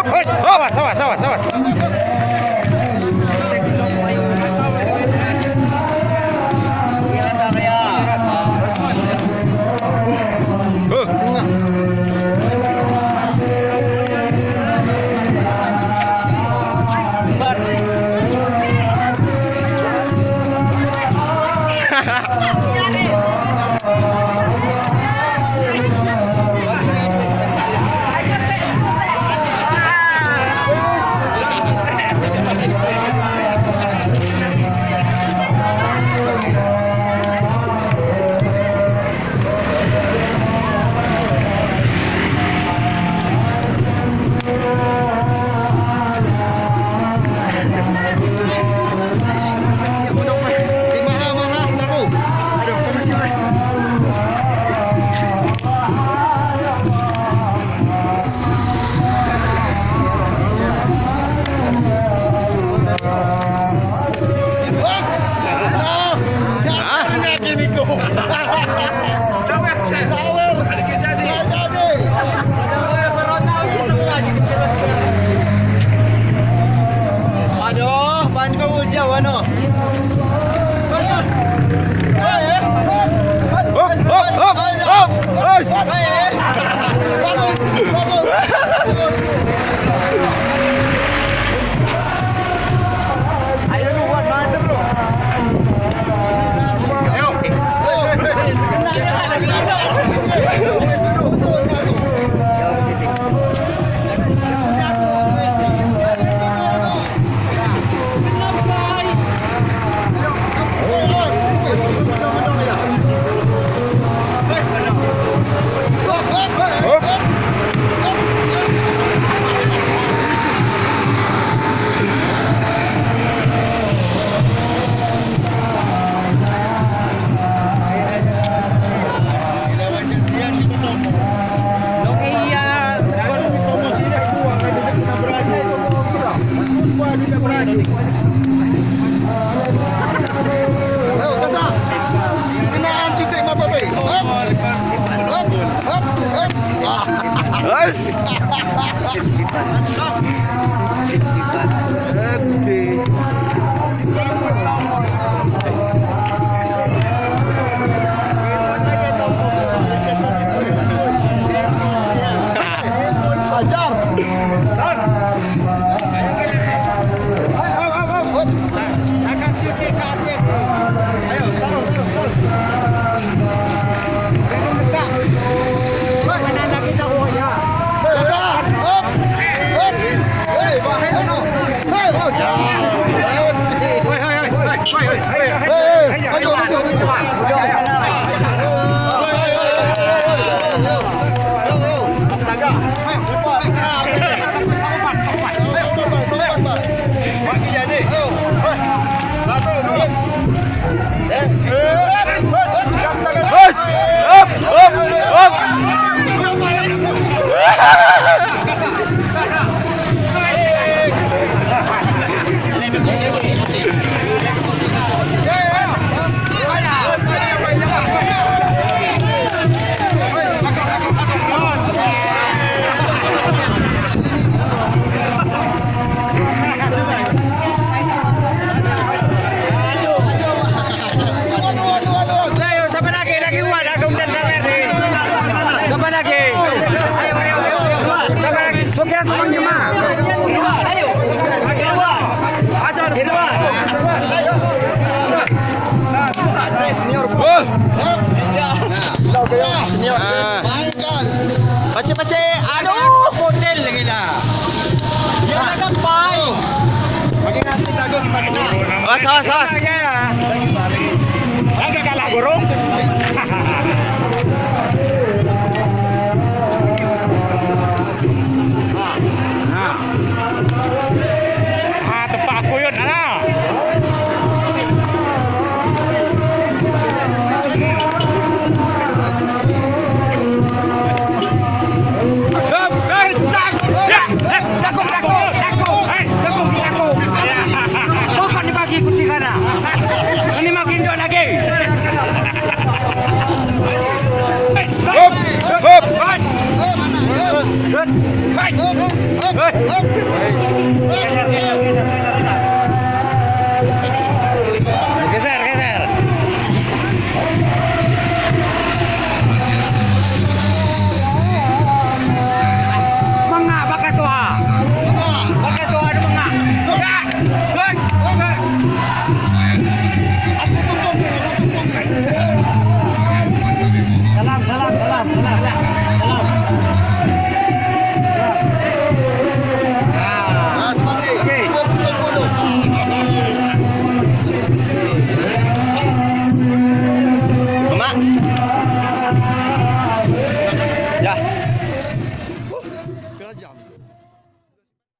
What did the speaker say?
Hop. Awas, awas, awas, awas. Aduh, ban kau jauh ano. Hop, hop, hop, hop. Hos. Ayo lu buat masa bro. Hop. Hos. Hos. Hop, hop, hop. Ayo siapa lagi? Lagi buat aku dan sampai sini. Siapa lagi? Ayo ayo ayo. Siapa lagi? Sopir aku manggil mah. Ayo. Kedua. Ayo kedua. Oh. Baca-baca. Aduh, model lagi lah. Awas, awas, awas. Agak kalah gorong. Ah, tempat aku yun, alah. Hop, hop. Ya, eh, dakuk, dakuk, dakuk, eh, dakuk, dakuk. Ya. Bukan dibagi kucing kana. Ini makin dua lagi. Hop, hop. Good. Hey.